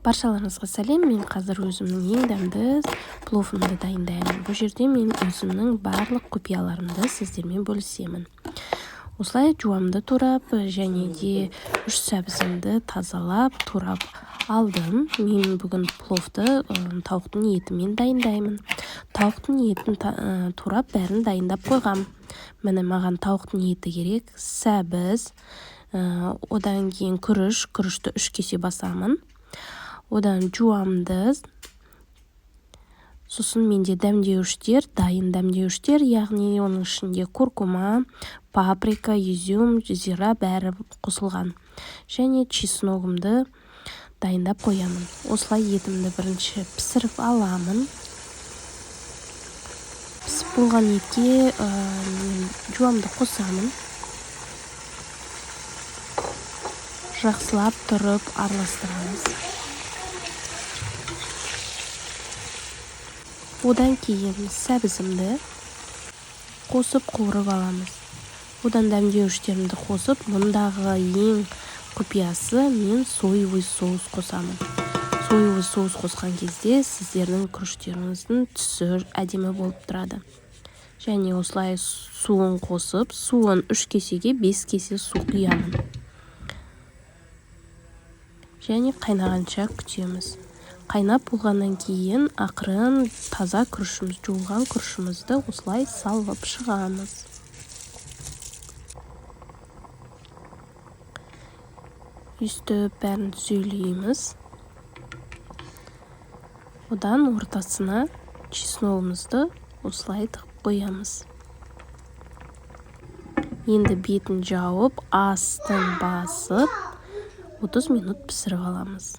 Баршаларыңызға сәлем. Мен қазір өзімнің ең дәмді пловымды дайындаймын. Бұл жерде мен өзімнің барлық құпияларымды сіздермен бөлісемін. Осылай жуамды турап және де 3 сәбізімді тазалап турап алдым. Мен бүгін пловты тауықтың етімен дайындаймын. Тауықтың етін турап бәрін дайындап қойғам. Міне, маған тауықтың еті керек, сәбіз, одан кейін күріш, күрішті 3 кесе басамын. Одан жуамды, сосын менде дәмдеуіштер, дайын дәмдеуіштер, яғни оның ішінде куркума, паприка, изюм, зира бәрі қосылған. Және чесногымды дайындап қоямын. Осылай етімді бірінші пісіріп аламын. Пісіп болған етке мен жуамды қосамын. Жақсылап тұрып араластырамыз. Одан кейін сәбізімді қосып қуырып аламыз. Одан дәмдеуіштерімді қосып, мұндағы ең құпиясы, мен соевый соус қосамын. Соевый соус қосқан кезде сіздердің күріштеріңіздің түсі әдемі болып тұрады. Және осылай суын қосып, суын 3 кесеге 5 кесе су құямын. Және қайнағанша күтеміз. Қайнап болғаннан кейін ақырын таза күрішіміз, жуылған күрішімізді осылай салып шығамыз. Үстіп бәрін түзелейміз. Одан ортасына чесногымызды осылай тығып қоямыз. Енді бетін жауып, астын басып, 30 минут пісіріп аламыз.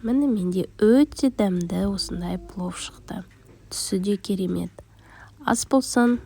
Міне, менде өте дәмді осындай плов шықты. Түсі де керемет. Ас болсын.